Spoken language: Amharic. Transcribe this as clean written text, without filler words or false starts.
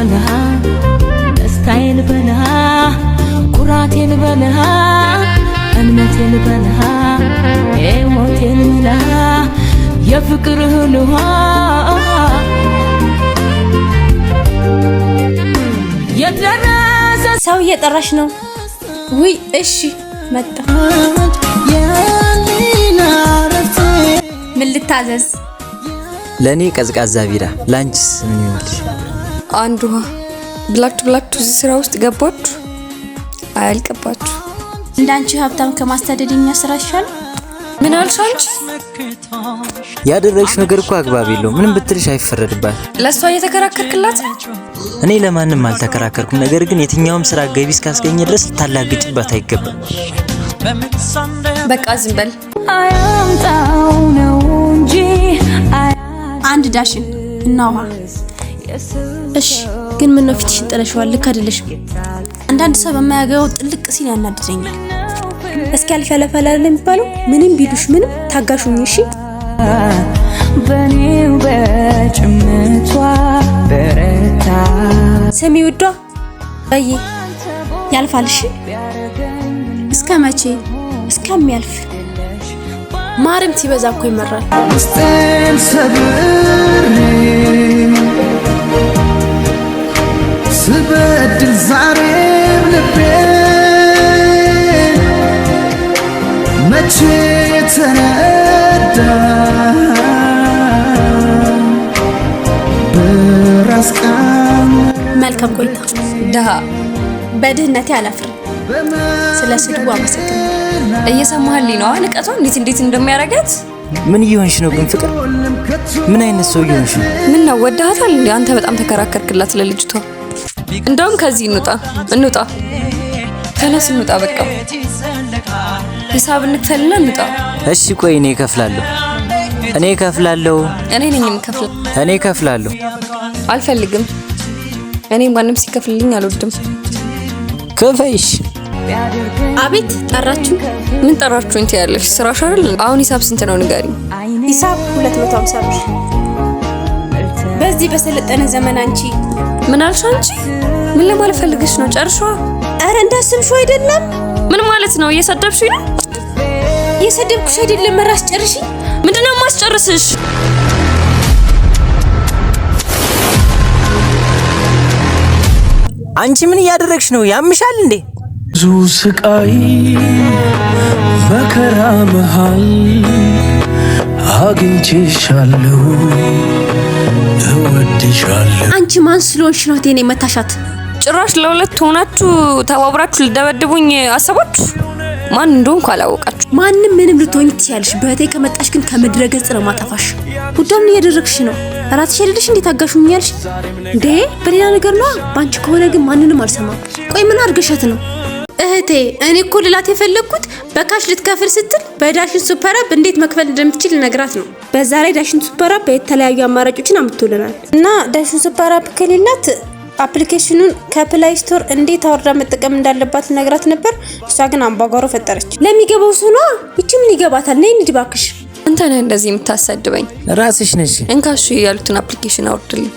ልበልሃ፣ ደስታዬን በልሃ፣ ኩራቴን በልሃ፣ እምነቴን በልሃ፣ ሕይወቴን ምልሃ፣ የፍቅርህን ውሃ የደረሰ ሰው እየጠራሽ ነው። ውይ እሺ መጣ። ምን ልታዘዝ? ለእኔ ቀዝቃዛ ቢራ፣ ለአንቺስ ምን ይሆንልሽ? አንድ ውሃ ብላችሁ ብላችሁ እዚህ ስራ ውስጥ ገባችሁ፣ አያልቅባችሁ። እንዳንቺ ሀብታም ከማስተዳደር የኛ ስራ ይሻላል። ምን አልሽ አንቺ? ያደረግሽ ነገር እኮ አግባብ የለውም። ምንም ብትልሽ አይፈረድባት። ለእሷ እየተከራከርክላት ነው? እኔ ለማንም አልተከራከርኩም። ነገር ግን የትኛውም ስራ ገቢ እስካስገኘ ድረስ ልታላግጭባት አይገባም። በቃ ዝም በል። አያምጣው ነው እንጂ። አንድ ዳሽን እና ውሃ። እሺ ግን ምነው ፊትሽን ጥለሽዋል? ልክ አይደለሽም። አንዳንድ ሰው በማያገባው ጥልቅ ሲል ያናድደኛል። እስኪ ያልፍ ያለፋል አይደል የሚባለው? ምንም ቢሉሽ ምንም ታጋሹኝ። እሺ። በኔው በጭምቷ በረታ። ስሚ ውዷ፣ በይ ያልፋል። እሺ። እስከ መቼ? እስከሚያልፍ። ማርም ሲበዛ እኮ ይመራል። ውስጤን ሰብሬ ስበድል ዛሬም ልቤ መቼ ተረዳ በራስ ቃል። መልካም ቆይታ። ድሃ። በድህነቴ አላፍርም። ስለ ስድቡ አመሰግናለሁ። እየሰማህልኝ ነው? ንቀቷ እንዴት እንዴት እንደሚያደርጋት። ምን እየሆንሽ ነው ግን ፍቅር? ምን አይነት ሰው እየሆንሽ ነው? ምን ነው ወዳሃታል እንዴ? አንተ በጣም ተከራከርክላት ለልጅቷ። እንደውም ከዚህ እንውጣ፣ እንውጣ፣ ተነስ እንውጣ። በቃ ሂሳብ እንክፈልና እንውጣ። እሺ ቆይ እኔ እከፍላለሁ። እኔ እከፍላለሁ። እኔ ነኝ የምከፍለው። እኔ እከፍላለሁ። አልፈልግም። እኔ ማንም ሲከፍልልኝ አልወድም። ክፈይሽ። አቤት ጠራችሁ? ምን ጠራችሁኝ ትያለሽ? ስራሽ አይደል? አሁን ሂሳብ ስንት ነው ንገሪኝ። ሂሳብ 250 ብር። በዚህ በሰለጠነ ዘመን አንቺ ምን አልሽ አንቺ? ምን ለማለት ፈልገሽ ነው? ጨርሿ። ኧረ እንዳስብሽው አይደለም። ምን ማለት ነው? እየሰደብሽኝ ነው? እየሰደብኩሽ አይደለም። ራስ ጨርሺ። ምንድነው የማስጨርስሽ? አንቺ ምን እያደረግሽ ነው? ያምሻል እንዴ? ብዙ ስቃይ መከራ መሃል አግኝቼሻለሁ፣ እወድሻለሁ። አንቺ ማን ስለሆንሽ ነው እቴን የመታሻት? ጭራሽ ለሁለት ሆናችሁ ተባብራችሁ ልደበድቡኝ አሰባችሁ? ማን እንደሆንኩ አላወቃችሁ። ማንም ምንም ልትሆኝ ትችያለሽ። በእህቴ ከመጣሽ ግን ከምድረ ገጽ ነው ማጠፋሽ። ውዷ ምን እያደረግሽ ነው? ራስሽ አይደለሽ እንዴት ታጋሹኛልሽ እንዴ? በሌላ ነገር ነዋ። በአንቺ ከሆነ ግን ማንንም አልሰማም። ቆይ ምን አድርገሻት ነው? እህቴ እኔ እኮ ልላት የፈለግኩት በ cash ልትከፍል ስትል በዳሽን ሱፐር አፕ እንዴት መክፈል እንደምትችል ነግራት ነው። በዛ ላይ ዳሽን ሱፐር አፕ የተለያዩ አማራጮችን አምጥቶልናል እና ዳሽን ሱፐር አፕ ከሌላት application ኑን ከ Play Store እንዴት አውርዳ መጠቀም እንዳለባት ነግራት ነበር። እሷ ግን አምባጓሮ ፈጠረች። ለሚገባው ሰው ነዋ። ይቺ ምን ይገባታል? ነይ እንሂድ እባክሽ። አንተ ነህ እንደዚህ የምታሰድበኝ። ራስሽ ነሽ። እንካሽ ያሉትን application አውርድልኝ።